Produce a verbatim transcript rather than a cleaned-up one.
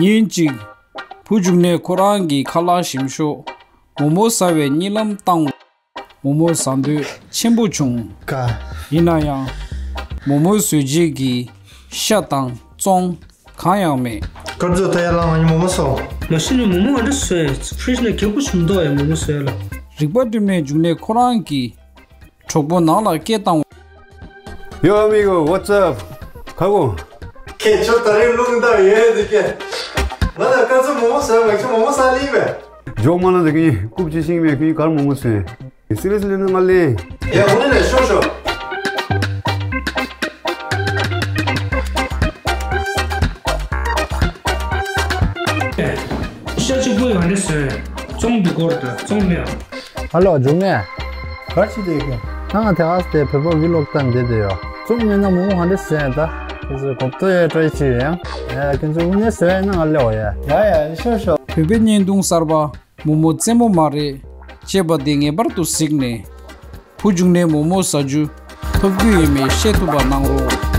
ཉིན་གཅིག་བུ་བྱུང་ནས་ཁོ་རང་གི་ཁ་ལག་ཞིམ་ཤོས་མོག་མོག་ཟ་བའི་གཉིད་ལམ་བཏང་། མོག་མོག་ཟ་འདོད་ཆེན་པོ་བྱུང་། ཀ་ཡིན་ན་ཡང་། མོག་མོག་བཟོས་རྗེས་ཀྱི་ཤ་དང་བཙོང་གང་ཡང་མེད། སྐར་ཚོགས་ད་ཡར་ལངས། ང་གཉིས་མོག་མོག་ཟ། མ་གཞི་ནས་མོག་མོག་ཨ་འདྲ་བཟོས། ཕི་རིཇ་ནས་རྒྱག་པོ་བྱུང་འདུག་ཡ། མོག་མོག་བཟོས་ལ། རིག་པ་སྒྲོལ་མས་བྱུང་ནས་ཁོ་རང་གི་གྲོགས་པོ་ནང་ལ་སྐད་བཏང་། Yo, amigo, what's up? ཁ་སྒོ། ཁྱེད་ཚོ་ད་རེས་རླུང་བཏང་ཡོད་འདུག་གས། ང་ལ་སྐར་ཚོགས་མོག་མོག་ཟ། ང་ཚོ་མོག་མོག་ཟ་ལེ་ཡིན་པས། ཇོག་མ་ལ་འདི་གི་རྐུབ་ཅི་ཤིང་མེད་གི་གར་མོག་མོག་ཟོས། སི་རི་ཡས་ལི་ན་ང་ལེ། ཡ་ཧོ་ནི་ལེ་ཤོག་ཤོག་ཤ་གཅིག་པོ་ཡང་འདྲ་ཟོས། བཙོང་འདུག་གོ་ར། ད་བཙོང་མེད་ཨ། ཧ་ལོ། འབྱུང་གནས། ག་རེ་བྱེད་བསྡད་ཀྱི། ད་ང་དེ་ག་སེ་བོད་པ་ཝི་ལོག་བལྟས་བསྡད་དེ་ཡོད། བཙོང་མེད་ན་མོག་མོག་ག་འདྲ་བཟོས་ཡིན་ད། ཁྱེད་ཚོས་གོ་བརྡ་ཡ་སྤྲོད་ཅིག་ཡོད་ཡང་། ཡ་ཁྱེད་ཚོས་དངོས་གནས་བཟོས་ཡིན་ན་ང་སླེབས་འོང་ཡ། ཡ་ཡ་ཤོག་ཤོག་བོད་པའི་བརྙན་ཐུང་གསར་པ་མོག་མོག་རྩེད་མོ་མ་རེད་ཅེས་པ་དེ་ངེས་པར་དུ་གཟིགས་ནས། བུ་བྱུང་ནས་མོག་མོག་ཟ་རྒྱུ་ཐོབ་རྒྱུ་ཡིན་མེད་ཤེས་ཐུབ་པ་གནང་རོགས།